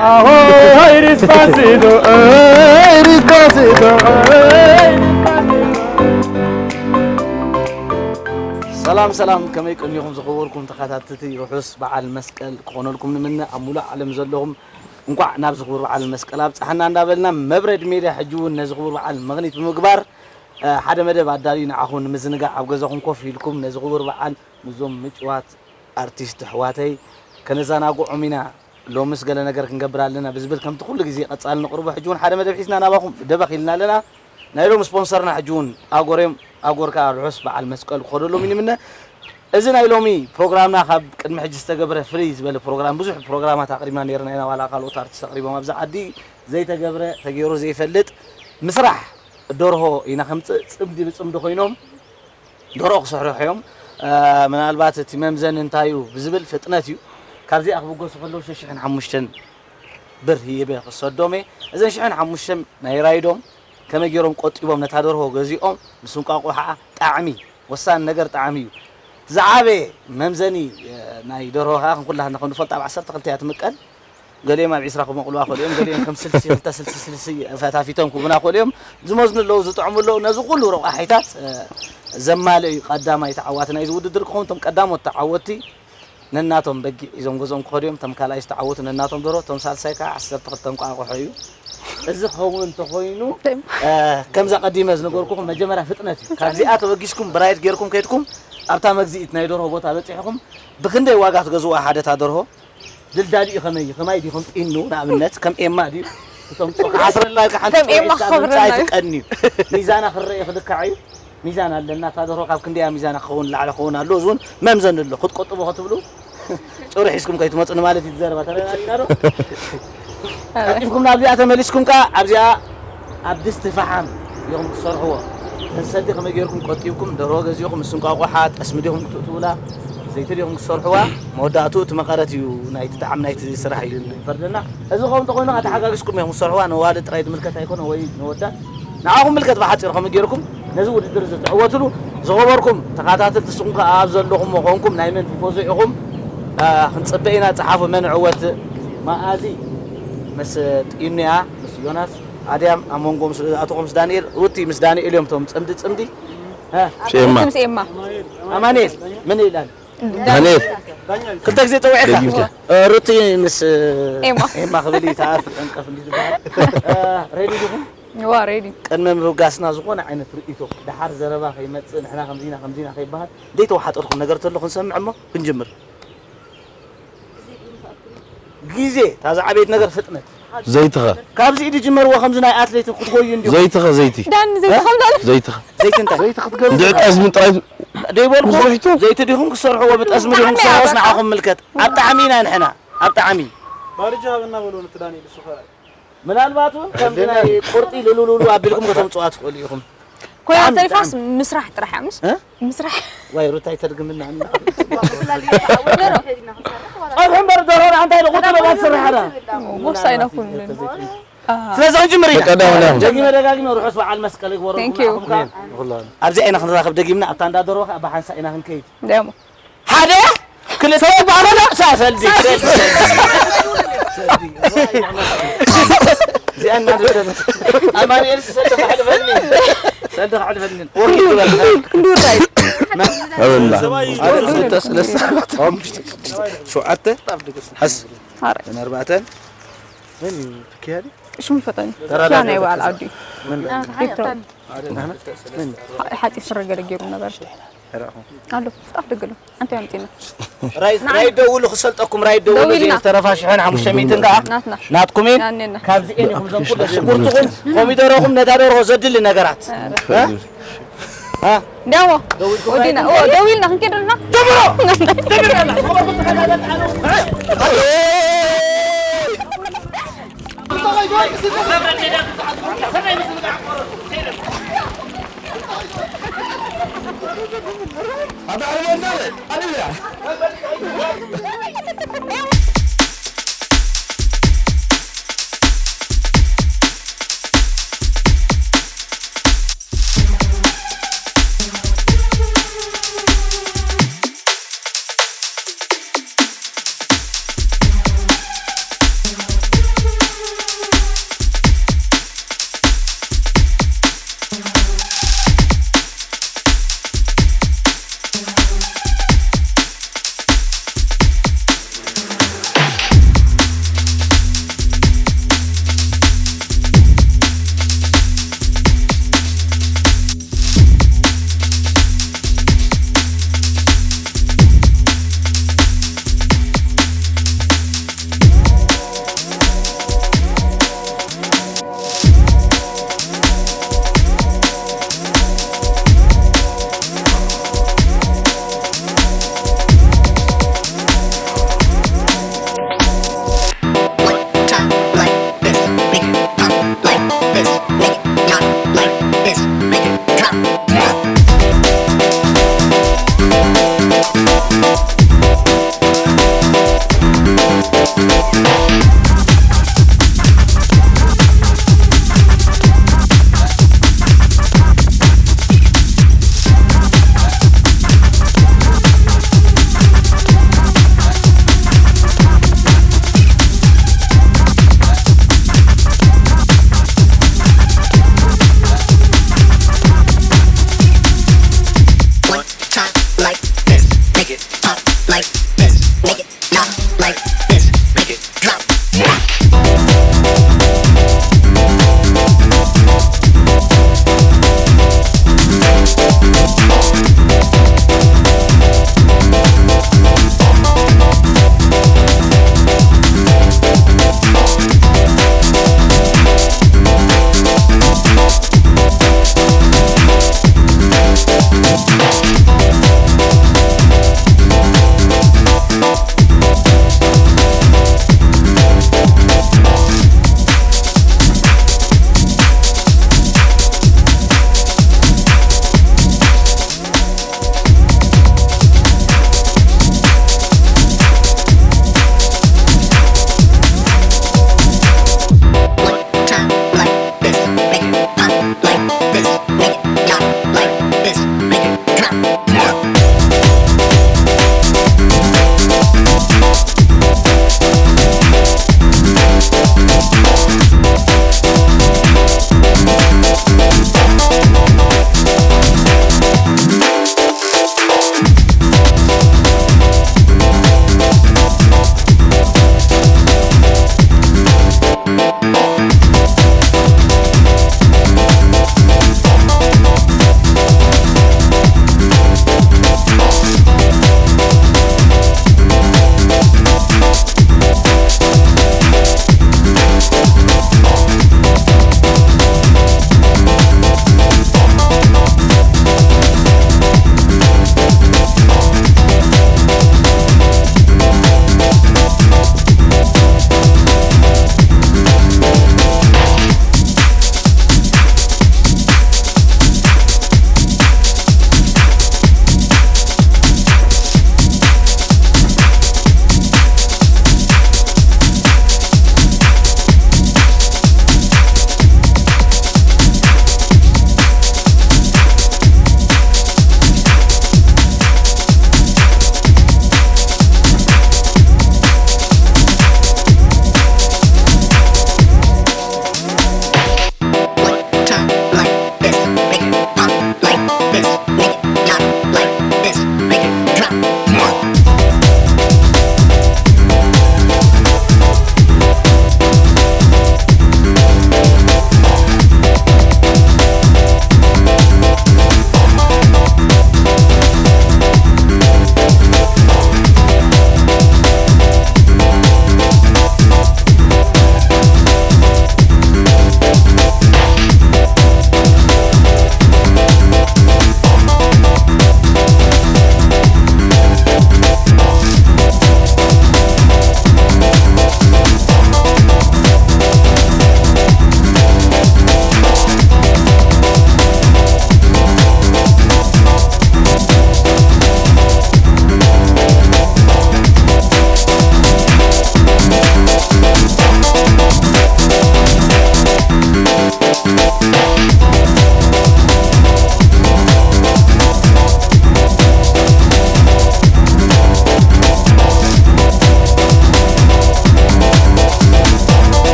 Ahoy, hoy, despacito, ey, despacito, ey, despacito. ሰላም ሰላም፣ ከመይ ቀኒኹም ዝኸበርኩም ተኸታተልቲ? ርሑስ በዓል መስቀል ክኾነልኩም ንምነ። ኣብ ሙሉእ ዓለም ዘለኹም እንኳዕ ናብዚ ክቡር በዓል መስቀል ኣብፀሐና እንዳበልና፣ መብረድ ሜድያ ሕጂ እውን ነዚ ክቡር በዓል ምኽኒት ብምግባር፣ እ፣ ሓደ መደብ ኣዳልዩ ንዓኹም ንምዝንጋዕ ኣብ ገዛኹም ኮፍ ኢልኩም ነዚ ክቡር በዓል ምስዞም ምጭዋት ኣርቲስት ኣሕዋተይ ከነዘናግዖም ኢና። ሎምስ ገለ ነገር ክንገብር ኣለና ብዝብል ከምቲ ኩሉ ግዜ ቀጻሊ ነቕርቦ ሕጂ እውን ሓደ መደብ ሒዝና ናባኹም ደበኽ ኢልና ኣለና። ናይ ሎሚ ስፖንሰርና ሕጂ እውን ኣጎር እዮም። ኣጎር ከኣ ርሑስ በዓል መስቀል ክኸደሎም እዩ ንምነ። እዚ ናይ ሎሚ ፕሮግራምና ካብ ቅድሚ ሕጂ ዝተገብረ ፍልይ ዝበለ ፕሮግራም፣ ብዙሕ ፕሮግራማት ኣቕሪብና ነይርና ኢና፣ ዋላ ካልኦት ኣርቲስት ኣቕሪቦም ኣብዚ ዓዲ ዘይተገብረ ተገይሩ ዘይፈልጥ ምስራሕ ደርሆ ኢና ከምፅእ። ፅምዲ ብፅምዲ ኮይኖም ደርሆ ክስርሑ እዮም። እ፣ ምናልባት እቲ መምዘኒ እንታይ እዩ ብዝብል ፍጥነት እዩ። ካብዚኣ ክብገሱ ከለዉ ሽሕን ሓሙሽተን ብር ሂበ ክሰዶም እየ። እዘን ሽሕን ሓሙሽተን ናይ ራይዶም ከመይ ገይሮም ቆጢቦም ነታ ደርሆ ገዚኦም ምስ እንቋቑሖኣ ጣዕሚ፣ ወሳኒ ነገር ጣዕሚ እዩ። ዝዓበየ መምዘኒ፣ እ፣ ናይ ደርሆ ከኣ ከም ኩላትና ከም ንፈልጦ ኣብ ዓሰርተ ክልተ እያ ትምቀል። ገሊኦም ኣብ ዒስራ ክመቕሉዋ ክእሉ እዮም፣ ገሊኦም ከም ስልሲ፣ ክልተ ስልሲ፣ ስልሲ ፈታፊቶም ክህቡና ክእሉ እዮም። ዝመዝኑ ኣለዉ፣ ዝጥዕሙ ኣለዉ። ነዚ ኩሉ ረቋሒታት፣ እ፣ ዘማልእ እዩ ቀዳማይ ተዓዋቲ ናይዚ ውድድር ክኸውን። እቶም ቀዳሞት ተዓወትቲ ነናቶም በጊዕ ሒዞም ገዝኦም ክኸዱ እዮም። እቶም ካልኣይ ዝተዓወቱ ነናቶም ደርሆ፣ እቶም ሳልሳይ ከኣ ዓሰርተ ክልተ እንቋቑሖ እዩ። እዚ ክኸውን እንተኾይኑ፣ እ፣ ከምዛ ቀዲመ ዝነገርኩኹም መጀመርያ ፍጥነት እዩ። ካብዚኣ ተበጊስኩም ብራይድ ጌርኩም ከይድኩም ኣብታ መግዝኢት ናይ ደርሆ ቦታ በጺሕኩም ብክንደይ ዋጋ ትገዝዋ ሓደታ ደርሆ? ድልዳሊኡ ከመይ እዩ? ከማይ ድዩ? ከም ጢኑ ንኣብነት፣ ከም ኤማ ድዩ? እቶም ጾ-፣ ክሓስረላ ኢልካ ሓንቲ ከም ኤማ ጾ-፣ ዒስካ ክኸብረና ምምጻእ እዩ። ኣይትቀንዩ። ሚዛና ክረአ ክልካዕ እዩ። ሚዛን ኣለና። እታ ደርሆ ካብ ክንደያ ሚዛና ክኸውን ንላዕሊ ክኸውን ኣለዎ። እዚ እውን መምዘኒ ኣሎ። ክትቆጥቡ ክትብሉ ጭሩ ሒዝኩም ከይትመጹ ንማለት እዩ። ትዘረባ ተረዳዲእና ዶ? ቀልጢፍኩም ናብዚኣ ተመሊስኩም ከኣ ኣብዚኣ ኣብ ድስቲ ፈሓም ኢኹም ትሰርሕዎ። ተሰዲ ከመይ ጌርኩም ቆጢብኩም ደርሆ ገዚእኹም ምስ እንቋቑሓ ጠስሚ ዲኹም ክትእትውላ? ዘይቲ ዲኹም ክትሰርሕዋ? መወዳእትኡ እቲ መቐረት እዩ ናይቲ ጣዕሚ ናይቲ ስራሕ እዩ ፈርደና። እዚ ከምኡ እንተኾይኑ ከኣ ተሓጋጊዝኩም ኢኹም ክትሰርሕዋ። ነዋልድ ጥራይ ዝምልከት ኣይኮነ ወይ ነወዳት። ንዓኹም ምልከት ብሓጺሩ ከመይ ጌርኩም ነዚ ውድድር እዚ ትዕወትሉ? ዝኸበርኩም ተኸታተልቲ ንስኹም ከኣ ኣብ ዘለኹም ኮንኩም ናይ መን ቲፎዞ ኢኹም? አ፣ ክንጽበ ኢና። ጸሓፉ መን ዕወት? መኣዚ ምስ ጢኑያ፣ ምስ ዮናስ ኣድያም ኣብ መንጎ ምስ ኣቶኹም ምስ ዳንኤል፣ ሩቲ ምስ ዳንኤል እዮም እቶም ጽምዲ ጽምዲ። እ? ምስ ኤማ። ምስ ኤማ። ኣማኑኤል፣ መን ይላል? ዳንኤል። ክልተ ግዜ ጸዊዕካ። ደጊምካ። እ፣ ሩቲ ምስ ኤማ። ኤማ ክብል እዩ፣ ተኣፍ ዕንቀፍ እንዲ ዝበሃል። እ፣ ሬዲ ዲኹም? ዋ፣ ሬዲ። ቅድሚ ምብጋስና ዝኾነ ዓይነት ርእይቶ፣ ደሓር ዘረባ ከይመጽእ፣ ንሕና ከምዚና፣ ከምዚና ከይበሃል፣ ዘይተወሓጠልኩም ነገር ተሎ ክንሰምዕ እሞ ክንጅምር። ግዜ፣ እታ ዝዓበየት ነገር ፍጥነት። ዘይትኸ። ካብዚ ኢድ ጅመርዎ፣ ከምዚ ናይ ኣትሌት ክትጎዩ እንዲኹም። ዘይትኸ፣ ዘይቲ። ዳኒ፣ ዘይትኸ ብላል። ዘይትኸ። ዘይቲ እንታይ? ዘይቲ ክትገርም። እንድዒ ጠስሚ ጥራይ ዘይበልኩ፣ ምስ ርሒቱ። ዘይቲ ዲኹም ክሰርሕዎ፣ ብጠስሚ ዲኹም ብጣዕሚ ክሰርሕዎስ ኣበቃ። ንዓኹም ምልከት። ኣብ ጣዕሚ ኢና ንሕና፣ ኣብ ጣዕሚ። ባርጃ ሃበና በሎ ነቲ ዳንኤል፣ እሱ ኸራይ። ምናልባት እውን ከምዚ ናይ ቁርጢ ልሉሉሉ ኣቢልኩም ከተምጽዋ ትኽእሉ ኢኹም። ኮይና ብጣዕሚ፣ ተሪፋስ ብጣዕሚ። ምስራሕ ጥራሕ እያ፣ ምስ? እ? ምስራሕ። ዋይ፣ ሩታ ኣይተድግምና፣ እና። ጸብሒ እምበር ደርሆ ንሓንቲ ኣይደ ቁርጢ በላ ትስራሕ ኣላ። ቦስ ኣይነኩን። ስለዚ ክንጅምር ኢና። በቃ፣ ዳውን፣ ዳውን። ደጊመ ደጋጊመ ርሑስ በዓል መስቀል ይግበረልኩም። Thank you። ንዓኹም ከኣ። ኣብዚኣ ኢና ክንራኸብ ደጊምና፣ ኣብታ እንዳ ደርሆ ከኣ ብሓንሳእ ኢና ክንከይድ። ደሞ። ሓደ፣ ክልተ፣ ባረዳ፣ ሳ-፣ ሰልዲ፣ ሰልዲ፣ ሰልዲ። ሰልዲ። እዚኣ እናደረበት። ኣማኑኤል፣ ሰልዲ ከሕልፈኒ። ሰልዲ ከሕልፈኒ። ወኪል ግበር። ክንዲ ውራይ። መን? ኣበላ። ሓደ፣ ክልተ፣ ሰለስተ፣ ኣርባዕተ፣ ሓሙሽተ፣ ሸውዓተ፣ ሓስ፣ ኣርባዕተ። መን እዩ? ትኪያዲ? ሽሙ ይፈጠኒ። ተራዳድኡ። ኪያ ናይ በዓል ዓዲ። መን? ዶክተር። ሓደ፣ ክልተ፣ ሰለስተ፣ ኣርባዕተ። ሓ-፣ ሓፂር ስረ ገለ ገይሩ ነበረ። ኣሎ፣ ጣፍ ደገሎ። ኣንተ ያምጪና። ራይት፣ ራይት ደውሉ፣ ክሰልጠኩም፣ ራይት ደውሉ። ደዊልና። ዝተረፋ ሽሕን ሓሙሽተ ሚእትን ከኣ ናትና። ናትኩም እየን። ናኔና። ካብዚኤን ኢኹም ዘምጽኡ፣ ሽጉርትኹም፣ ኮሚደረኹም፣ ነታ ደርሆ ዘድሊ ነገራት። እ? እ? እንዲያሞ፣ ደዊልኩም ወዲና፣ ራይት ኦ፣ ደዊልና ክንከይድ ኣለና። ደምሮ! ደምሮ!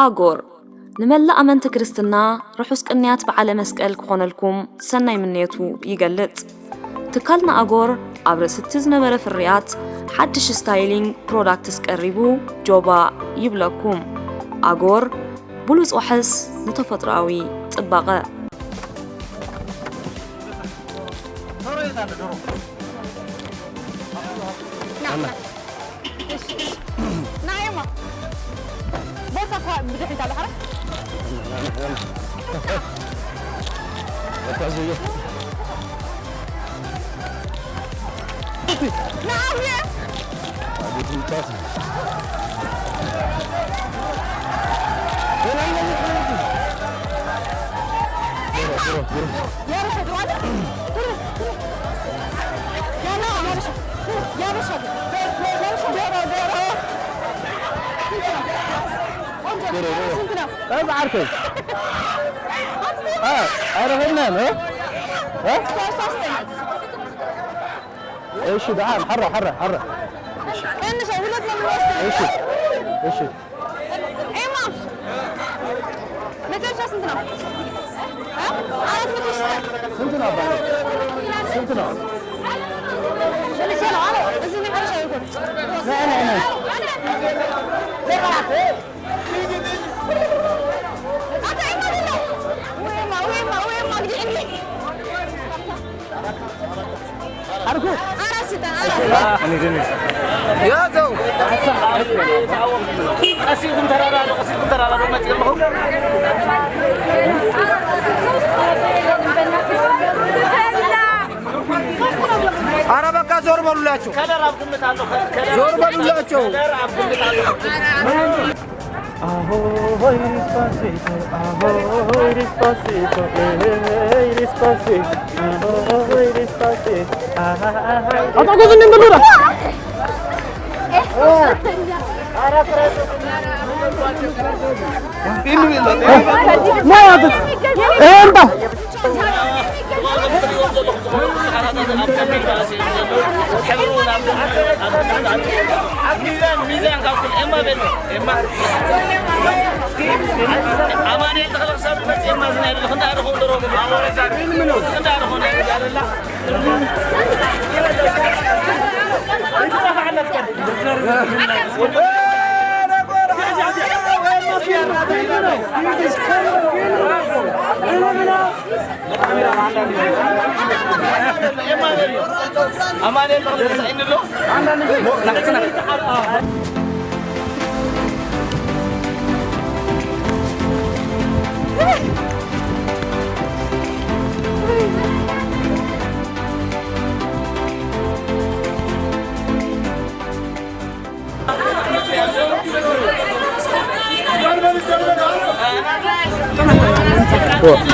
ኣጎር ንመላእ ኣመንቲ ክርስትና ርሑስ ቅንያት በዓለ መስቀል ክኾነልኩም ሰናይ ምንየቱ ይገልጽ። ትካልና ኣጎር ኣብ ርእሲ እቲ ዝነበረ ፍርያት ሓድሽ ስታይሊንግ ፕሮዳክትስ ቀሪቡ ጆባ ይብለኩም። ኣጎር ብሉጽ ዋሕስ ንተፈጥሮኣዊ ጽባቐ። ና ኤማ ቦርሳ እኳ ብድሕሪት ኣሎ ሓረ ና ኣውየ ዓርከይ ኣረኸብናን እሺ ደሓን ሓራ ሓራ ሓራ እሺ እሺ ኤማ መጨረሻ ስንት ነው? እ? አራት መቶ ሺህ ብር። ስንት ነው አባቴ? ስንት ነው? መልሼ ነው አለ። እዚህ ነው ሐበሻ ይጎል። ነይ ነይ ነይ። አንተ ኤማ ምንድን ነው? ወይማ ወይማ ወይማ ግድልኝ። ኧረ በቃ ዞር በሉላቸው፣ ዞር በሉላቸው። Ahoy despacito, ahoy despacito, eh, despacito, ahoy despacito, ahoy. Atakuza nimbulura. Maya tu. Emba. ሚዛን ሚዛን ካብ ኩሉ ኤማ በል ኤማ ኣማኑኤል ተኽለ ክሳብ ዝመጽእ ኤማ ዝናይ ዘለኹ እንዳ ደኹም ደሮ ገዛ እንዳ ደኹም ናይ ገዛ ደላ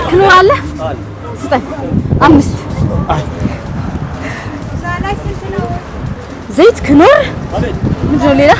ክኖር አለ ስጠኝ። አምስት ዘይት ክኖር ምንድን ነው ሌላ?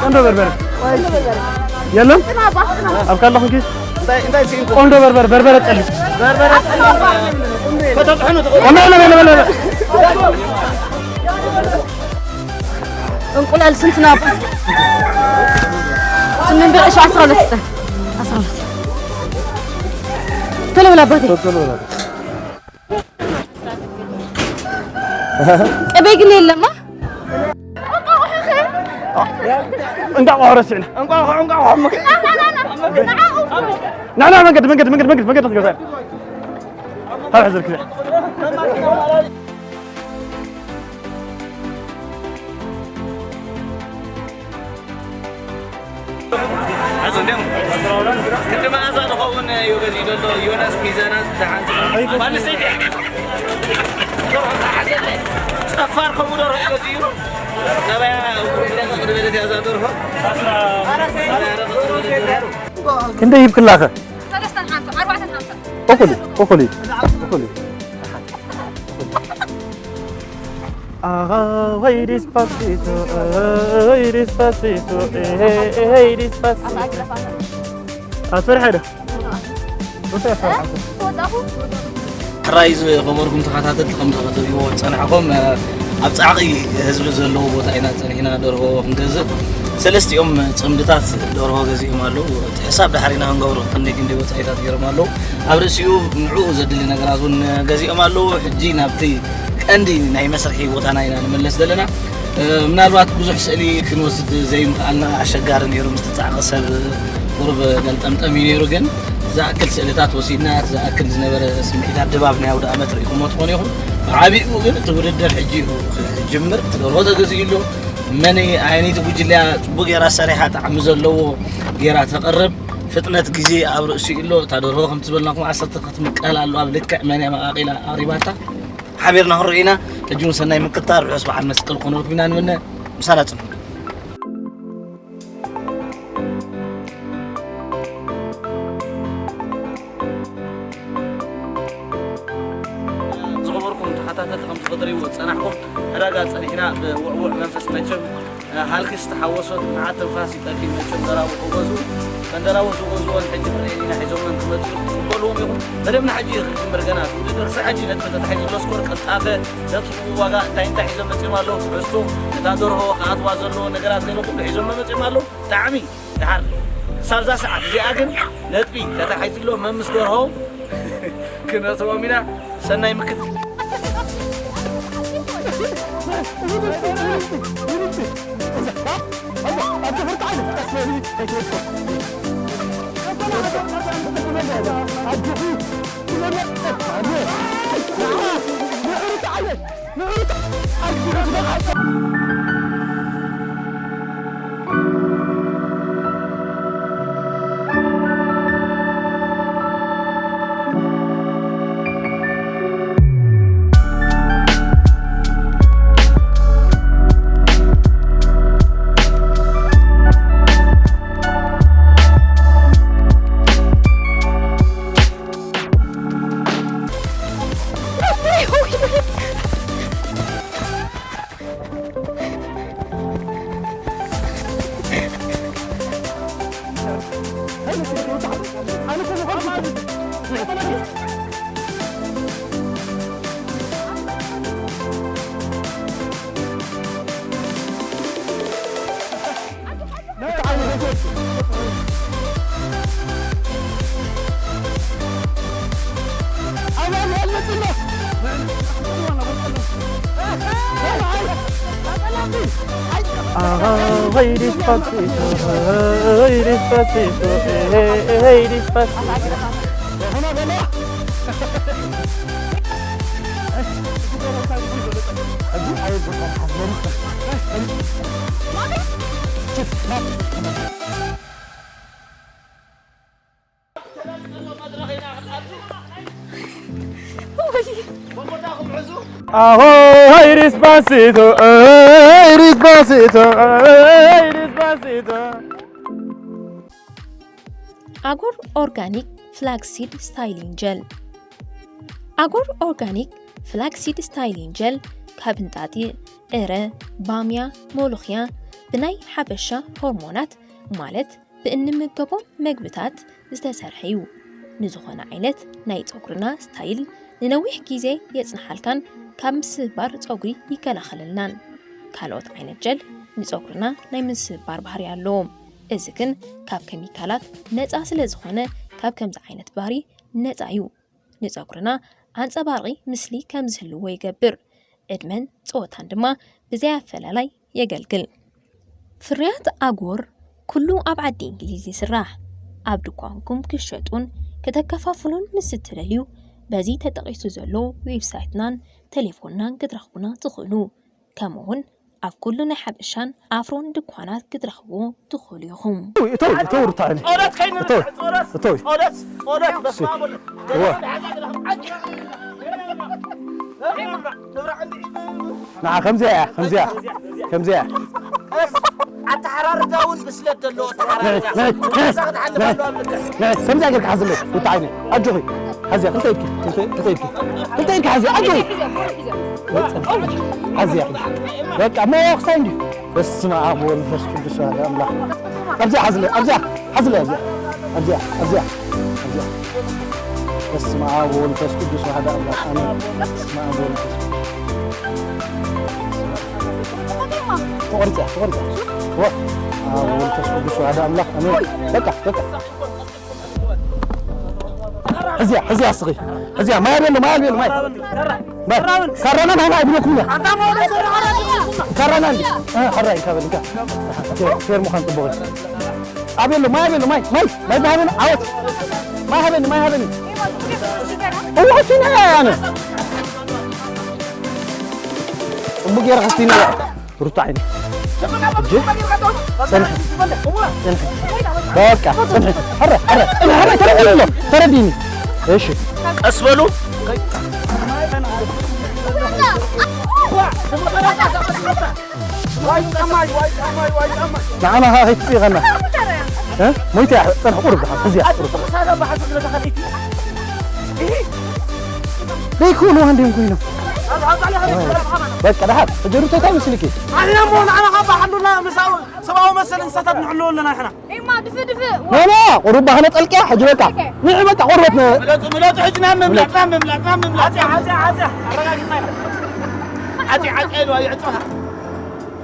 ቆንዶ በርበረ የለን ኣብ ካለኹም ኪስ ቆንዶ በርበረ በርበረ ጸሊ በርበረ ጸሊ ከተጥሕኑ ትኽእሉ። ቆንዶ በርበረ በርበረ እንቁላል ስንት ነው? ስምንት ብር። እሺ፣ አስራ ሁለት ስጠን። አስራ ሁለት ቶሎ በል አባቴ። ቅቤ ግን የለማ። እንዳ ቆረስና እንቋ እንቋ ናና መንገድ መንገድ መንገድ መንገድ መንገድ ትገዛ ሀብ ሕዝር ክዛ ሕዚ እንዲያም ክንዲ መዓዛ ዝኸውን እዩ ገዚኡ ዘሎ ዮናስ ሚዛና ዝሓንቲ ጓል ኣንስተይቲ እያ። ጸፋር ከምኡ ደርሆ እዩ ገዚኡ። ገበያ ረቐቕ ዝበለት እያ እዛ ደርሆ። ገበያ ረቐቕ ዝበለት ደርሆ። ክንደይ ሂብክላኸ? ሰለስተን ሓምሳ ኣርባዕተን ሓምሳ እኹል እዩ፣ እኹል እዩ፣ እኹል እዩ። Ay, despacito, ay, despacito, eh, eh, despacito. ኣትፈርሐ ዶ? ሕራይ ዝኸበርኩም ተኸታተልቲ ከም ዝኸትልዎ ዝጸናሕኩም ኣብ ጻዕቒ ህዝቢ ዘለዎ ቦታ ኢና ጸኒሕና ደርሆ ክንገዝእ። ሰለስቲኦም ጽምድታት ደርሆ ገዚኦም ኣለዉ። እቲ ሕሳብ ዳሕሪና ክንገብሮ ክንደይ ክንደይ ወጻኢታት ገይሮም ኣለዉ። ኣብ ርእሲኡ ንዕኡ ዘድሊ ነገራት እውን ገዚኦም ኣለዉ። ሕጂ ናብቲ ቀንዲ ናይ መስርሒ ቦታና ኢና ንምለስ ዘለና። ምናልባት ብዙሕ ስእሊ ክንወስድ ዘይምኽኣልና ኣሸጋሪ ነይሩ። ምስቲ ጻዕቒ ሰብ ቁሩብ ገልጠምጠም እዩ ነይሩ፣ ግን ዝኣክል ስእልታት ወሲድና ዝኣክል ዝነበረ ስምዒታት ድባብ ናይ ኣውደ ኣመት ርኢኹሞ ትኾኑ ኢኹም። ብዓቢኡ ግን እቲ ውድድር ሕጂ እዩ ክጅምር። እቲ ደርሆ ተገዚኡ ኣሎ። መን ኣየነይቲ ጉጅለያ ጽቡቕ ጌራ ሰሪሓ ጣዕሚ ዘለዎ ጌራ ተቕርብ ፍጥነት ግዜ ኣብ ርእሲኡ ኣሎ። እታ ደርሆ ከምቲ ዝበልናኩም ዓሰርተ ክትምቀል ኣለዋ። ኣብ ልክዕ መን እያ መቓቒላ ኣቕሪባታ ሓቢርና ክንርኢ ኢና። ሕጂ እውን ሰናይ ምክትታል ርሑስ በዓል መስቀል ክኾነልኩም ኢና ንምነ። ምሳና ጽንሑ። ዝኸበርኩም ተኸታተልቲ ከም ዝኸተልዎ ዝጸናሕኩም ዕዳጋ ጸኒሕና ብውዕዉዕ መንፈስ መቸም ሃልኪ ዝተሓወሶ መዓት ትንፋስ ይጠፊ መቸም ዘራብሑ ገዝኡ መንደራቦ ዝገዝኦን ሕጂ ክርእየን ኢና ሒዞመን ክመጽኡ ክትጽበልዎም ኢኹም። መደብና ሕጂ እዩ ክጅምር ገና እቲ ውድድር ክሳብ ሕጂ ነጥቢ ተታሒዙ ኣሎ ስኮር ቅልጣፈ ዘጥፍኡ ዋጋ እንታይ እንታይ ሒዞም መጺኦም ኣለዉ ትሕዝቶ እታ ደርሆ ክኣትዋ ዘለዎ ነገራት ገለ ኩሉ ሒዞም መጺኦም ኣለዉ። ጣዕሚ ደሓር ክሳብ እዛ ሰዓት እዚኣ ግን ነጥቢ ተታሒዝሎ መምስ ደርሆ ክነእትዎም ኢና። ሰናይ ምክት Ay, despacito, ay, despacito, eh, eh, eh, despacito. Aho, hey, despacito, hey, despacito, hey, despacito. ኣጎር ኦርጋኒክ ፍላክሲድ ስታይሊንግ ጀል። ኣጎር ኦርጋኒክ ፍላክሲድ ስታይሊንግ ጀል ካብ እንጣጢዕ፣ ዕረ፣ ባምያ፣ ሞሎኽያ ብናይ ሓበሻ ሆርሞናት ማለት ብእንምገቦም መግብታት ዝተሰርሐ እዩ። ንዝኾነ ዓይነት ናይ ጸጉርና ስታይል ንነዊሕ ግዜ የጽንሓልካን ካብ ምስባር ጸጉሪ ይከላኸለልናን። ካልኦት ዓይነት ጀል ንጸጉርና ናይ ምስባር ባህሪ ኣለዎም። እዚ ግን ካብ ኬሚካላት ነጻ ስለ ዝኾነ ካብ ከምዚ ዓይነት ባህሪ ነጻ እዩ። ንጸጉርና ኣንጸባራቒ ምስሊ ከም ዝህልዎ ይገብር። ዕድመን ጸወታን ድማ ብዘይ ኣፈላላይ የገልግል። ፍርያት ኣጎር ኩሉ ኣብ ዓዲ እንግሊዝ ይስራሕ። ኣብ ድኳንኩም ክሸጡን ከተከፋፍሉን ምስ እትደልዩ በዚ ተጠቒሱ ዘሎ ዌብሳይትናን ቴሌፎንናን ክትረኽቡና ትኽእሉ። ከምኡ እውን ኣብ ኩሉ ናይ ሓበሻን ኣፍሮን ድኳናት ክትረኽብዎ ትኽእሉ ኢኹም። እተው፣ እተው፣ ሩታ፣ እኔ። ጸሎት ከይንርሳዕ፣ እተው፣ ጸሎት፣ እተው። ጸሎት፣ ጸሎት፣ በስመ አብ ወወልድ። እወ። ንዓ፣ ከምዚኣ እያ፣ ከምዚኣ፣ ከምዚኣ። ኣተሓራርዳ እውን ብስለት ዘለዎ ኣተሓራርዳ። ናይ፣ ናይ፣ እዛ ክትሓልፍ ናይ፣ ኣለዋ ኣብ ልክዕ። ናይ፣ ከምዚኣ ጌርካ ሓዝለይ፣ ሩታ ዓይነይ። ኣጆኺ። ሓዝያ፣ ክልተ ኢድኪ፣ ክልተ፣ ክልተ ኢድኪ። ክልተ ኢድኪ ሓዝያ፣ ኣጆኺ። ሓዝያ። በቃ፣ እሞ ክሳይ እንዲ። በስመ አብ ወመንፈስ ቅዱስ አሐዱ አምላክ። ኣብዚኣ ሓዝለ፣ ኣብዚኣ፣ ሓዝለ፣ ኣብዚኣ፣ ኣብዚኣ፣ ኣብዚኣ፣ ኣብዚኣ። በስመ አብ ወመንፈስ ቅዱስ አሐዱ አምላክ። አሜን። በስመ አብ ወመንፈስ ቅዱስ። ተቆሪጻ፣ ተቆሪጻ። ወ-፣ አብ ወመንፈስ ቅዱስ አሐዱ አምላክ። አሜን። በቃ፣ በቃ። ሕዝያ፣ ሕዝያ እስኺ። ሕዝያ፣ ማይ ኣቤሎ፣ ማይ ኣቤሎ፣ ማይ። ማይ። ካራና ናህና ኣይብለኩም እያ። ካራና እንዲ። እ፣ ሕራይ፣ ካብ እንካ። ፌር፣ ፌር ምዃን ጽቡቕ እዩ። ኣቤሎ፣ ማይ ኣቤሎ፣ ማይ፣ ማይ፣ ማይ ሃበኒ፣ ዓወት። ማይ ሃበኒ፣ ማይ ሃበኒ። እዋ፣ ፊና እያ፣ ኣነ። ጽቡቕ ገይረ ክስቲና እያ። ሩታ ዓይኒ። እጅ። ጽንሒ። ጽንሒ። በቃ፣ ጽንሒ። ሕረ፣ ሕረ፣ ጽንሒ፣ ሕረ፣ ተረዲኒ ኣሎ፣ ተረዲኒ። እሺ። ቀስ በሉ። ንዓና ኸዓ ከይትጽኢኸና። እ? ሞይተ እያ፣ ጽንሒ፣ ቁሩብ ደሓን፣ ሕዝያ፣ ቁሩብ። ደይኮኑ፣ እንዲም ኮይኖም። በቃ፣ ደሓን። ሕጂ ሩታ እንታይ መስልኪ? ኣሕና እሞ ንዓና ካብ ሓሉና ምሳው ሰብኣዊ መሰል እንስሳታት ንሕልዎ ኣለና ኣሕና። ኤማ፣ ድፍእ፣ ድፍእ። ኖ፣ ኖ፣ ቁሩብ ባህነ ጠልቅያ፣ ሕጂ በቃ። ኦኬ። ንዒ በቃ፣ ቆርበት ነ- ምለጡ፣ ምለጡ፣ ሕጂ ናብ ምምላጥ፣ ናብ ምምላጥ፣ ናብ ምምላጥ። ዓጽያ፣ ዓጽያ፣ ዓጽያ። ኣረጋጊጽና ኢና። ዓጽያ፣ ዓጽያ ኢሉ ኣይዕጽኻ።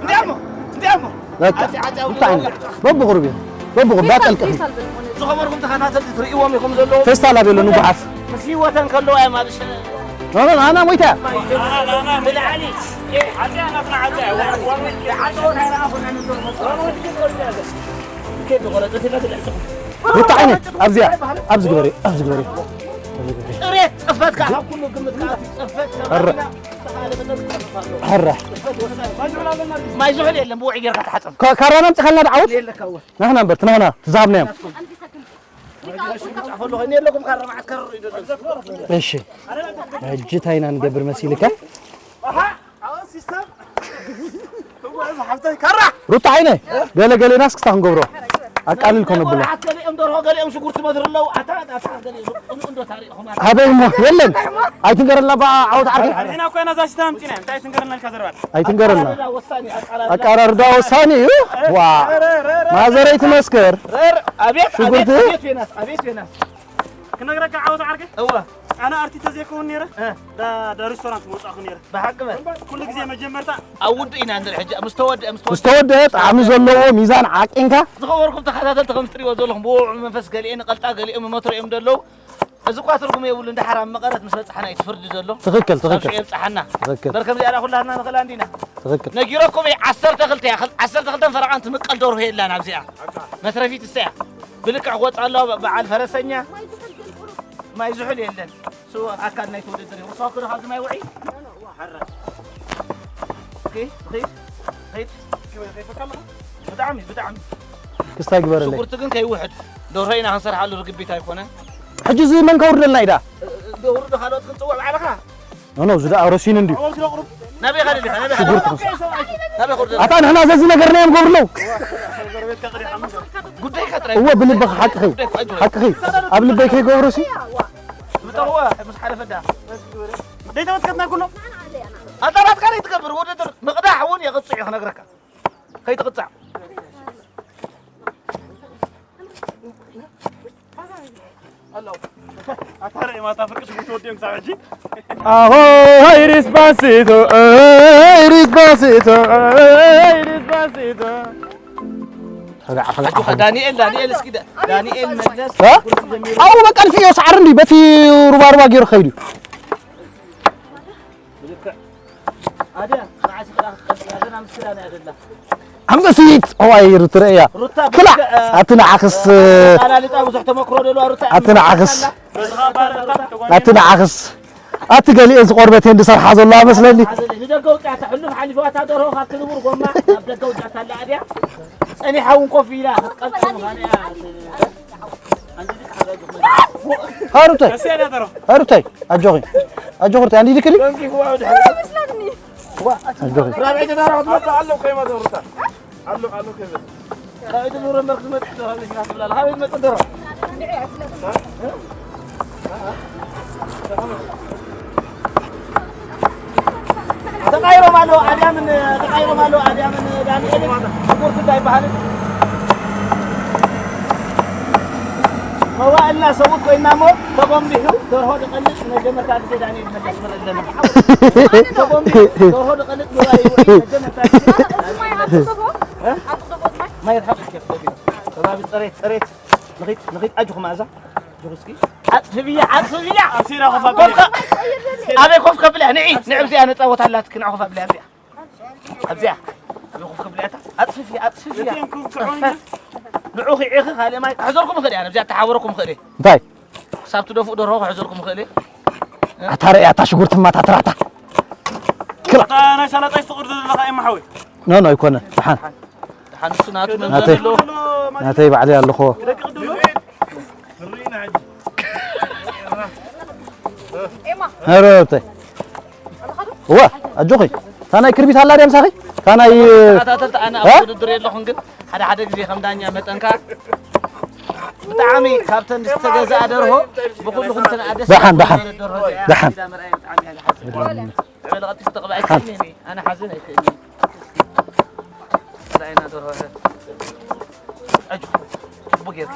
እንዲያሞ፣ እንዲያሞ። በቃ፣ ዓጽያ፣ ዓጽያ፣ እንታይ ዓይነት? በብቑሩብ እዩ። በብቑሩብ፣ ፌስታል፣ እንዳጠልቅኺ። ፌስታል ብልኩ። ዝኸበርኩም ተኸታተልቲ ትርእይዎም ኢኹም ዘለዉ። ፌስታል ኣበሎ ንጉሓፍ። ምስ ህይወተን ከለዋ እዮም ኣብ ሸ- ኖ፣ ኖ፣ ኣና ሞይታ። ብላዕሊ። ሩታ ዓይነ፣ ኣብዚኣ፣ ኣብዚ ግበሪ፣ ኣብዚ ግበሪ። ጥሬት ጽፈት ካብ ኩሉ ግምት ካብ ጽፈት ኧረ። ኧረ። ማይ ዝሑል የለን፣ ብውዒ ጌርካ ተሓጸብ። ካ-፣ ካራና ኣምጽኻልና ድዓወት? የለካ እወ። ናህና እምበር፣ ናህና፣ ትዛሃብናዮም። ጻፈሉ፣ እኔ የለኩም ካራ መዓት ከርር ይደለም። እሺ። ሕጂ እንታይ ኢና ንገብር መሲልካ? ሩታ ዓይነ፣ ገለ ገሌና እስክስታ ክንገብሮ። ኣቃሊል ኮነ ብሎ። ገሊኦም ደርሆ፣ ገሊኦም ሽጉርቲ መትር ኣለዉ። ኣታ፣ ኣታ፣ ኣታ፣ ገሊኦም እንዶ ታሪኽኹም ኣታ። ኣበይ እሞ? የለን። ኣይትንገረልና ባ ዓወት ዓርከይ። ንሕና እኮ ኢና እዛ ሽታ ኣምጺና። እንታይ ትንገረልና ኢልካ ዘረባ? ኣይትንገረልና። ኣቃራርዳ ወሳኒ፣ ኣቃራርዳ። ኣቃራርዳ ወሳኒ እዩ። ዋ። ረ፣ ረ፣ ረ፣ ረ፣ ማዘረይ ረ፣ ትመስክር። ረ፣ ረ፣ ኣቤት፣ ሽጉርቲ? ኣቤት፣ ኣቤት፣ ዮናስ፣ ኣቤት፣ ዮናስ። ክነግረካ ዓወት ዓርከይ? እወ። ኣነ ኣርቲ ተዘይከውን ነይረ፣ እ። ዳ፣ ዳ ሬስቶራንት ምውጻእኩ ነይረ። ብሓቂ በል። ኩሉ ግዜ መጀመርታ ኣብ ውዱእ ኢና ንርኢ ሕጂ፣ ምስ ተወድአ፣ ምስ ምስ ተወድአ። ተወድአ ጣዕሚ ዘለዎ ሚዛን ዓቂንካ። ዝኸበርኩም ተኸታተልቲ፣ ከም እትሪእዎ ዘለኹም ብውዑይ መንፈስ ገሊኤን ይቐልጣ፣ ገሊኦም ይመትሩ እዮም ዘለዉ። እዚ እኳ ትርጉም የብሉን፣ ድሓር ኣብ መቐረት ምስ በጻሕና እዩ እቲ ፍርዲ ዘሎ። ትኽክል፣ ትኽክል። ሳብስዑ የብጽሓና። ትኽክል። እምበር ከምዚኣ ደኣ ኩላትና ንኽእላ እንዲና። ትኽክል። ነጊረኩም እየ፣ ዓሰርተ ክልተ እያ፣ ክል-፣ ዓሰርተ ክልተን ፈረቓን ትምቀል ደርሆ የላን ኣብዚኣ። መትረፊት እሳ እያ። ብልክዕ ክወጽእ ኣለዋ፣ በ-፣ በዓል ፈረሰኛ። ማይ ዝሑል የለን። እሱ ኣካል ናይቲ ውድድር እዩ። ክሳብ ክዶ ካብዚ ማይ ውዒ። ኦኬ፣ ኺድ፣ ኺድ። ብጣዕሚ፣ ብጣዕሚ። ክስታይ ግበረለይ። ሽጉርቲ ግን ከይውሕድ። ደርሆ ኢና ክንሰርሓሉ፣ ርግቢት ኣይኮነን። ሕጂ እዚ መን ከውርደልና ኢዳ? ደውርዶ ካልኦት ክንጽውዕ ባዕልኻ? ኖ፣ ኖ፣ እዚ ደኣ ረሲኑ እንድዩ። ናበይ ኻደ ዲኻ? ናበይ ኻደ? ሽጉርቲ ክንሰርሕ። ናበይ ኻደ? ኣታ ንሕና ዘዚ ነገርና እዮም ገብርለው። ጉዳይካ ጥራይ። እወ፣ ብልብኻ ሓቅኺ። ጉዳይካ ጥራይ። ሓቅኺ። ኣብ ልበይ ከይገብሮሲ። ምጠቕወ፣ ምስ ሓደ ፈዳ። ደይተመትከትና ኩሎም። ኣታ ናትካ ዘይትገብር ውድድር ምቕዳሕ እውን የቕጽዕ እዩ ክነግረካ። ከይትቕጻዕ። ኣታ ርእ ማታ ፍርቂ ሽጉርቲ ወዲኦም ክሳብ ሕጂ። ኣሆ፣ ሀይ ሪስፓሲቶ፣ ሀይ ሪስፓሲቶ፣ ሀይ ሪስፓሲቶ። ፈጋዕ፣ ፈጋዕ፣ ኣጆኻ ፈጋዕ። ዳንኤል፣ ዳንኤል፣ እስኪ ዳ-፣ ዳንኤል መለስ እ? ኣው በቃ ንፍዮ ሰዓር እንዲ በቲ ሩባ ሩባ ገይሩ ኸይዱ። ኣደ፣ ንዓሲ ክላ ክትቀጽል፣ ኣደ፣ ናብ ምስላ ናይ ኣደላ። ኣምበሲት፣ እዋይ፣ ሩት ርእያ። ሩታ፣ ክላ፣ ብልክዕ፣ ኣቲ ንዓኽስ፣ ኣላልጣ ብዙሕ ተመክሮ ደልዋ ሩታ። ኣቲ ንዓኽስ፣ ኣቲ ንዓኽስ። ኣቲ ገሊኤን ዝቆርበቴን ዝሰርሓ ዘለዋ መስለኒ። ንደገ ውጽኣታ፣ ሕሉፍ ሓሊፍዋ፣ እታ ደርሆ ካብቲ ንቡር ጎማ ናብ ደገ ውጽኣታ ኣላ፣ ኣድያ። ጸኒሓ እውን ኮፍ ኢላ፣ ክትቀጽል ምዃና እያ። ሃሩተይ፣ ሃሩተይ፣ ኣጆኺ፣ ኣጆኺ ሩተይ፣ ኣንዲ ድክሊ። ኣጆኺ። ራብዒ ተዛረቡ ትመጣ ኣለዉ ከይመ ሩታ። ኣለዉ፣ ኣለዉ ከይመ። ራብዒ ተዛረቡ መርክ ትመጣ ኣለዉ፣ ከይመ ትብላ ኣለዉ። ሃበይ ትመጣ ደሮ። ተቃይሮም ኣለዉ፣ ኣድያምን ተቃይሮም ኣለዉ፣ ኣድያምን ዳንኤልን ሽጉርቲ እንታይ ይበሃልን? መዋእልና ሰብኡት ኮይና እሞ ተጎንቢሑ ደርሆ ድቐልጥ መጀመርታ ግዜ ዳንኤል መለስ ንርኢ ኣለና። ተጎንቢሑ ደርሆ ድቐልጥ ንርኢ መጀመርታ ግዜ። ማይ ርሓቕ እስኪ፣ ከባቢ ጽሬት፣ ጽሬት። ንኺድ፣ ንኺድ፣ ኣጆኹም ኣዛ። ኣጆኹ እስኪ። ዓጽፍያ፣ ዓጽፍያ። ኣሲራ ኮፍ ኣቢላ። ኮፍ ከ-፣ ኣበይ ኮፍ ከብልያ? ንዒ፣ ንዒ፣ ኣብዚኣ ነጻወት ኣላትኪ፣ ንዓ ኮፍ ኣብልያ፣ ኣብዚኣ። ኣብዚኣ። ኣበይ ኮፍ ከብልያ እታ? ኣጽፍፍያ፣ ኣጽፍፍያ። እቲኦም ክም ጽዑይ ጽፈት። ንዑኺ ኢኺ፣ ካልእ ማይ ክሕዘልኩም እኽእል እየ፣ ኣብዚኣ ተሓወረኩም እኽእል እየ። እንታይ? ክሳብ ትደፍኡ ደርሆ ክሕዘልኩም እኽእል እየ። ኣታ ርእያ፣ እታ ሽጉርትማ፣ እታ ትራታ። ክላ። እታ ናይ ሰላጣ ይስቑር ዘለኻ እየ፣ ማሓወይ። ኖ፣ ኖ፣ ኣይኮነ። ደሓን። ደሓን እሱ ናቱ መምዘኒ ናተይ፣ ኣለዎ። ናተይ ባዕለይ ኣለኹ። ኤማ። ኧረ፣ ተይ። ኣለኻ ዶ? እወ፣ ኣጆኺ። እታ ናይ ክርቢት ኣላ ድያ ምሳኺ? እታ ናይ ተኸታተልቲ ኣነ እ? ኣብ ውድድር የለኹን፣ ግን ሓደ ሓደ ግዜ ከም ዳኛ መጠንካ ብጣዕሚ ካብተን ዝተገዝኣ ደርሆ ብኹልኹም ትንኣ ደስ ደሓን፣ ደሓን። ዝበለት ደርሆ እዚኣ ደሓን። ኢዳ ምርኣይ ብጣዕሚ እያ ደሓን። በለ ቀልጢፉ ተቐባእ ኣይትእመኒ። ኣነ ሓዘን ኣይትእመኒ። ራእይና ደርሆ። ኣጆ። ጽቡቅ ጌርካ።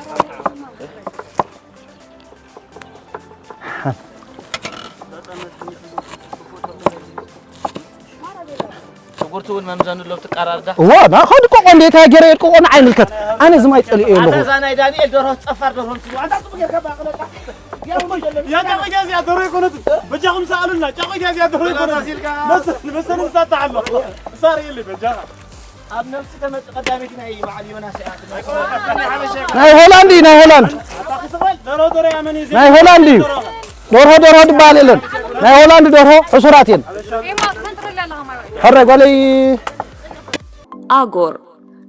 ሽጉርቲ እውን መምዘኑ ኣሎ፣ ትቀራርዳ። እዎ፣ ና ኸዲ ቆቆ እንዴት ሃገረ የድቆቆ ንዓይ ምልከት። ኣነ ዝማይ ጸሊኤ ኣለኹ። ኣታ እዛ ናይ ዳንኤል ደርሆ ጸፋር ደርሆ ምስሉ። ኣንታ ጽቡቅ ጌርካ ባቅለጣ። ያ ጫቆ እዚኣ ደሮ ኣይኮነትን። በጃኹም ሰኣሉልና። ጫቆ እዚኣ ደሮ ኣይኮነትን። መሰ-፣ መሰል ንሳታ ኣሎ። እሳ ርእየለይ በጃኻ። ኣብ ነፍሲ ተመጽእ ቀዳመይቲ ናይ በዓል ዮናስ እያ። ናይ ሆላንድ እዩ፣ ናይ ሆላንድ። ኣታ ክስቐል ደሮ ደሮ እያ መን እዩ ናይ ሆላንድ እዩ። ደሮ። ደርሆ ደርሆ ዝበሃል የለን። ናይ ሆላንድ ደርሆ ሕሱራት እየን። ኤማ፣ ትፈንጥረላ ኣለኻ ማለት እዩ። ሕረ ጓለይ። ኣጎር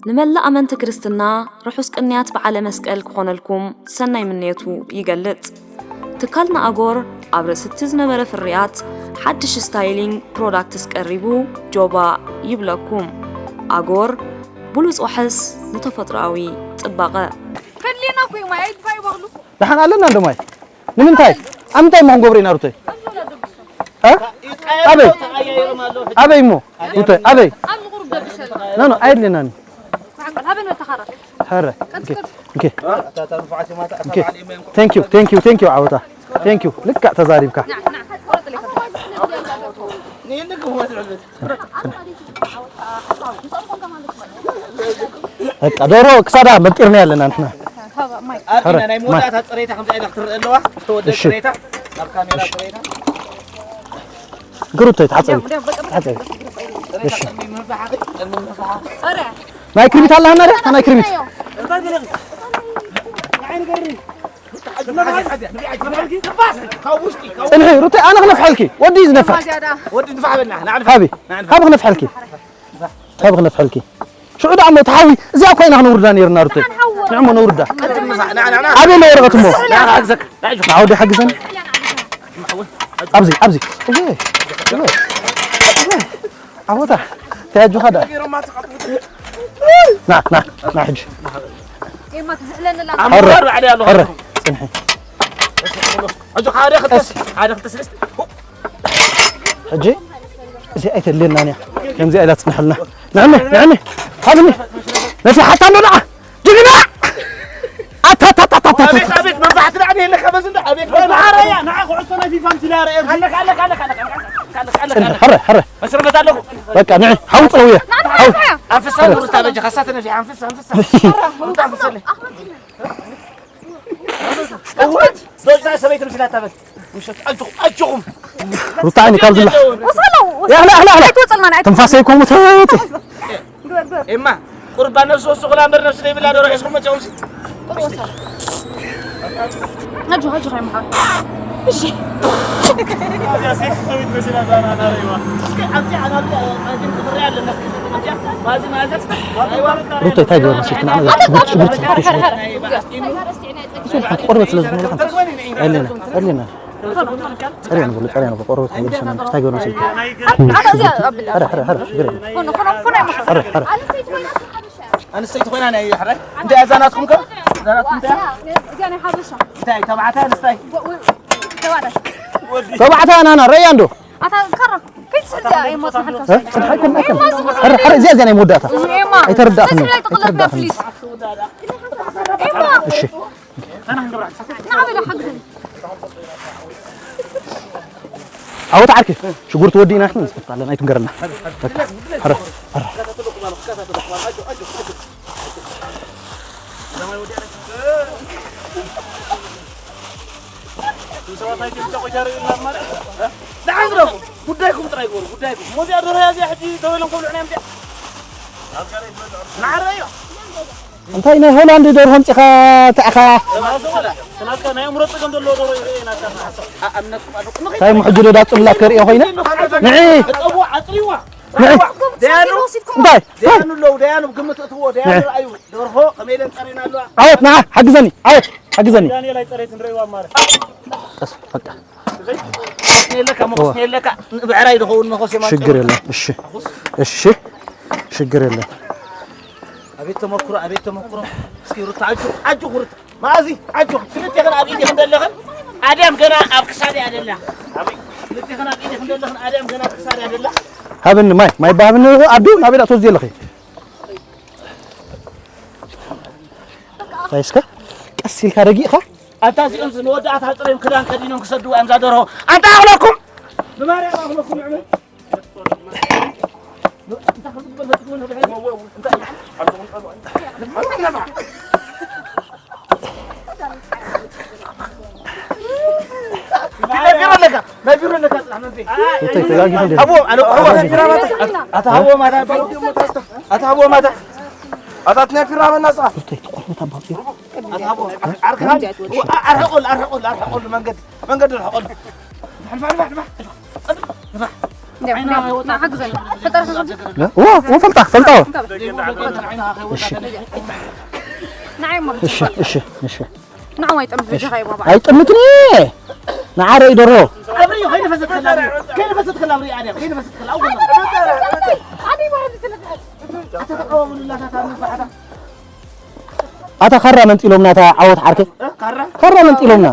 ንመላእ ኣመንቲ ክርስትና ርሑስ ቅንያት በዓለ መስቀል ክኾነልኩም ሰናይ ምንየቱ ይገልጽ። ትካልና ኣጎር ኣብ ርእሲ እቲ ዝነበረ ፍርያት ሓድሽ ስታይሊንግ ፕሮዳክትስ ቀሪቡ ጆባ ይብለኩም። ኣጎር ብሉጽ ዋሕስ ንተፈጥሮኣዊ ጽባቐ። ከድልየና እኮ እዩ ማይ፣ ኣይድፋእ ይበኽሉ። ደሓን ኣለና እንዶ ማይ። ንምንታይ? ኣብ ምንታይ እሞ ክንገብሮ ኢና ሩተይ? እ? ኣበይ? ኣበይ እሞ? ሩተይ፣ ኣበይ? ኣብዚ ቁሩብ ደብሰ። ኖ፣ ኖ፣ ኣየድልየናን። ማዕቀል፣ ሃበን መተኻራ። ሀረ፣ እንኬ፣ እንኬ። እንኬ። Thank you, thank you, thank you፣ ዓወታ። Thank you። ልክዕ ተዛሪብካ። በቃ፣ ዶሮ ክሳዳ መጢርና ያለና ንሕና። ኣርዲና ናይ መወዳእታ ጽሬታ ከምዚ ኢላ ክትረአ ኣለዋ። ዝተወደደ እሺ። ጽሬታ ናብ ካሜራ እሺ። ጽሬታ። ግሩተይ፣ ተሓጸቢ። ተሓጸቢ። እሺ። ናይ ክርቢት ኣለሃና ደ? ናይ ክርቢት። ጽንሒ፣ ሩተይ፣ ኣነ ክነፍሐልኪ። ወዲ እዩ ዝነፍሕ። ወዲ ንፋሕ በልና። ሃቢ፣ ሃቢ ክነፍሐልኪ። ሃቢ ክነፍሐልኪ። ሽዑ ደኣ እሞ እቲ ሓዊ፣ እዚኣ እኮ ኢና ክነውርዳ ነይርና ሩተይ። ንዕሞ ነውርዳ። ኣበይ ኣሎ ወረቐት እሞ? ንዓ ወዲ ሓግዘኒ። ኣብዚ፣ ኣብዚ። እየ፣ እየ፣ እየ። ዓወታ፣ ተያጆኻ ደኣ። ና፣ ና፣ ና ሕጂ። ኤማ ትዝሕለኒ ኣላ። ሕረ፣ ሕረ፣ ጽንሒ። ሕጂ ሓደ ክልተ፣ ሓደ ክልተ ሰለስተ። ሕጂ? እዚ ኣይተልየናን እያ። ከምዚ ኣይላ ትጽንሐልና። ንዕኒ፣ ንዕኒ፣ ሃብኒ። ነፊሓታ ኣሎ ደኣ። ጅግና! ኣታ፣ ኣታ፣ ኣታ፣ ኣታ፣ ኣታ። ኣቤት፣ ኣቤት፣ መብዛሕቲ ደኣ የለ ከበዝ እንዳ፣ ኣቤት፣ መብዛሕቲ። ኣረ፣ እያ፣ ንዓ ኩዕሶ ናይ ፊፋ ምትላ፣ ኣረ፣ ኣብዚ። ኣለካ፣ ኣለካ፣ ኣለካ፣ ኣለካ፣ ኣለካ፣ ኣለካ፣ ኣለካ። ጽንሕ፣ ሕረ፣ ሕረ። መስርበት ኣለኹ። በቃ፣ ንዒ፣ ሓው ጥረውያ። ናዕና ሓው። ሓው። ኣንፍሳ ኑር እታ በጃ፣ ካሳ ተነፊሓ፣ ኣንፍሳ፣ ኣንፍሳ። ሩታ፣ ኣንፍሳ። እወ፣ በዛ ሰበይቲ ምስላ እታ በል። ምሸት፣ ኣጆኹም፣ ኣጆኹም። ሩታ፣ ዓይኒ ካብ ዝላ። ወሰሎ፣ ወሰሎ። ያህላ፣ ያህላ፣ ያህላ። ኣይትወጽልና፣ ናይ ትንፋሰይ ኮሙ ተወት። ግበር፣ ግበር። ኤማ፣ ቁርባን ነፍሲ ወስኹላ እምበር ነፍሲ ዘይብላ ደሮ ሒዝኩም መጻኹም ሲ። ቁርባን ወሰሎ። ኣጆኻ፣ ኣጆኻ፣ ይምሓር። እሺ። እዚኣ ሴክሲ ሰበይቲ መሲላ እዛ ናና ርእይዋ። እስኪ ኣብዚኣ፣ ኣብዚኣ፣ ኣንቺን ክትሪኣ ኣለና፣ እስኪ። ኣብዚኣ፣ ማዚ፣ ማዚ፣ ኣይዋ። ሩታ፣ እንታይ ገይሩ መሲልኪ? ንዓና ዘርክሽ፣ ብርትሽ፣ ብርትሽ፣ ብርትሽ። እሱ ሓንቲ ቆርበት ስለ ዝኾነ ኣለና፣ ኣለና። ጸርያ ንብሎ፣ ጸርያ ንብሎ፣ ቆርበት ሓይል ሰናን፣ እንታይ ገይሩ መሲልኪ? ኣታ እዚኣ ኣብላ። ሕረ፣ ሕረ፣ ሕረ፣ ሽግር የለን። ፎኖ፣ ፎኖ፣ ፎኖ ኣይመሓር። ሕረ፣ ሕረ። ኣንስተይቲ ኮይና ናይ ሕራይ? እንታይ እያ እዛ ናትኩም ከ? እዛ ናትኩም እንታይ እያ? እዚኣ ናይ ሓበሻ። እንታይ፣ ተባዕታይ ኣንስታይ? ወ-፣ ወ-፣ ተባዕታይ። ተባዕታይ ናና፣ ረያ እንዶ። ኣታ ካራ፣ ከይትስሕል እዚኣ፣ እየ ማስመሓልካ። እ? ጽንሓይኩም ኣይኮን። ሕረ፣ ሕረ፣ እዚኣ፣ እዚኣ ናይ መወዳእታ። እዚኣ እየ ማ-፣ ኣይተረዳእክን። ስስሪ ኣይጥቕለትና፣ ኣይተረዳእክን። ፕሊስ። እየ ማ-፣ እሺ። ና በላ፣ ሓግዘኒ። ዓወት ዓርኪ፣ ሽጉርቲ ወዲእና፣ ንሕና ንጽሕፍ ኣለና፣ ኣይትንገረና። በቃ፣ ሕረ፣ ሕረ። ንዓይ ግረፉ፣ ጉዳይኩም ጥራይ ግበሩ፣ ጉዳይኩም። ሞዚኣ ደርሆ እዚኣ ሕጂ ደው ኢሎም ከብልዑና እዮም እዚኣ። ንዓረዮ። እንታይ ናይ ሆላንድ ደርሆ ኣምጺኻ ተኣኻ? ተናትካ ናይ እምሮ ጸገም ዘለዎ ደርሆ እዩ፣ ናትካ ሓሳብ። እንታይ ምሕጂ ዶ ዳጽላ ከርእዮ ኮይነ? ንዒ። እጠብዋ፣ ኣጽሪዋ። ንዒ። ደያኑ። እንታይ? ደያኑ ኣለዉ፣ ደያኑ ግምት እትዎ፣ ደያኑ ንዒ። ረኣዩ። ደርሆ ከመይ ኢለን ጸሪና ኣለዋ? ዓወት፣ ንዓ፣ ሓግዘኒ፣ ዓወት፣ ሓግዘኒ። ዳንኤል ኣይጸረይትን፣ ረእይዋ እማረ። ቀስ፣ በቃ። የለካ፣ መኾስ የለካ። ብዕራይ ዝኸውን መኾስ የማን ሽግር ጸሎት። የለን። እሺ፣ እሺ፣ ሽግር የለን። ኣቤት ተመኩሮ፣ ኣቤት ተመኩሮ። እስኪ ሩታ፣ ኣጆ፣ ኣጆ ሩታ። ማእዚ፣ ኣጆ። ክልቴኽን ኣብ ኢድኽን ዘለኽን ኣድያም ገና ኣብ ክሳድ እያ ደላ። ክልቴኽን ኣብ ኢድኽን ዘለኽን ኣድያም ገና ኣብ ክሳድ እያ ደላ። ሃብኒ ማይ፣ ማይ ባሃብኒ ኣዱ፣ ናበይ ደኣ ትወስዲ ኣለኺ? እንታይ እስከ ቀስ ኢልካ ረጊእኻ? ኣንታ እዚኦም ንወዳእታ ጥሪም ክዳን ከዲኖም ክሰድዋ እዮም እዛ ደርሆ። ኣንታ ኣኽለኩም! ብማርያም ኣኽለኩም ንዕመት። ናይ ቢሮ ኣለካ፣ ናይ ቢሮ ኣለካ፣ ጽናሕ መንፈይ። እንታይ ተጋጊኹ እንዴ? ሃቦ፣ ኣለ፣ ሃቦ። ኣታ ሃቦ ማታ፣ ኣታ ሃቦ ማታ። ኣታት ናይ ፊራ መናስኻ። እንታይ ትቆርበት ኣባቢ? ኣታ ሃቦ፣ ዓርክኻ። ኣርሕቆል፣ ኣርሕቆል፣ ኣርሕቆል መንገድ፣ መንገድ ኣርሕቆል። ንዋ፣ ወፈልጣ፣ ፈልጣ። እሺ። ንዓይ እሞ እሺ፣ እሺ፣ እሺ። ንዓይ ኣይጠምት በጃኻ እዩ ባባ። ኣይጥምትን እየ። ንዓረይ ደሮ። ኣብርዮ፣ ከይነፈሰት ከላ ኣብርዮ። ከይነፈሰት ከላ ኣብርዮ፣ ኣድያም፣ ከይነፈሰት ከላ፣ ኣብ ጎና። ኣታ ተቃወሙሉላ፣ ኣታ ታኑ ባሕታ። ኣታ ካራ መንጢሎምና፣ እታ ዓወት ዓርከይ። እ? ካራ? ካራ መንጢሎምና።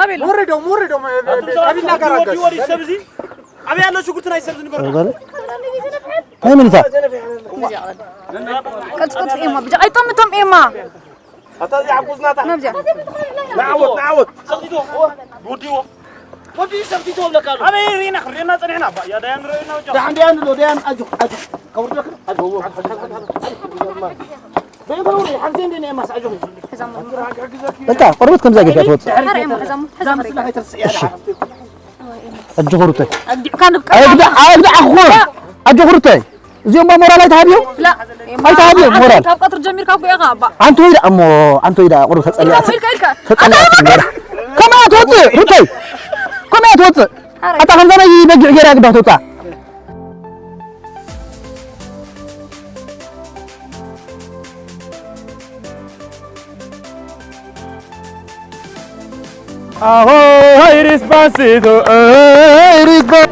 ኣቤል። ወረዶም፣ ወረዶም፣ ኣቱም ካቢላ ሰው ጋር ወዲ፣ ወዲ ሰብ እዚ። ኣበይ ኣሎ ሽጉርቲ ናይ ሰብ ዝንገሩና? በለ። ናይ መን እታ? ቀጽ፣ ቀጽ፣ ኤማ፣ ብጃ፣ ኣይጠምቶም፣ ኤማ። ኣታ እዚ ሓጉዝናታ። ናብዚኣ። ንዓወት፣ ንዓወት። ሰብቲቶ። ወዲዎ። ወዲ ሰብቲቶ ብለካ ኣሎ። ኣበይ ሪና፣ ሪና ጸኒሕና። ባ፣ ያ ዳያን ሪና ወጃ። ዳያን፣ ዳያን ኣሎ፣ ዳያን፣ ኣጆ፣ ኣጆ። ከውርደክ፣ ኣጆ። በይ፣ በይ፣ ሓግዘ እንደ ናይ ማስ፣ ኣጆ። በቃ፣ ቆርበት ከምዛ ገፊያ ትወጽእ። ሕራ፣ ኤማ፣ ሕዛሙ፣ ሕዛ፣ ሕዛ። ኣጆ፣ ሩተይ። ኣግዲዕካ ንብቀል። ኣግዳ-፣ ኣግዳ-፣ ኣኹ። ኣጆ፣ ሩተይ። እዚኦም ባ ሞራል ኣይተሃብዮም? ላ፣ ኣይተሃብዮም ሞራል። ካብ ቀትሪ ጀሚርካ እኮ ኢኻ፣ ኣባ። ኣንተ ወይ ደኣ እሞ፣ ኣንተ ወይ ደኣ ቁሩብ ተጸሊኣ። ኢልካ፣ ኢልካ፣ ኢልካ። ተጸሊኣ ኣታ ትንበር። ከመይ ትወጽእ፣ ሩተይ? ከመይ ትወጽእ? ኣረ። ኣታ ከምዛ ናይ በጊዕ ገይራ ግዳ ትወጽእ። Aho, hey, Despacito, hey, Despacito.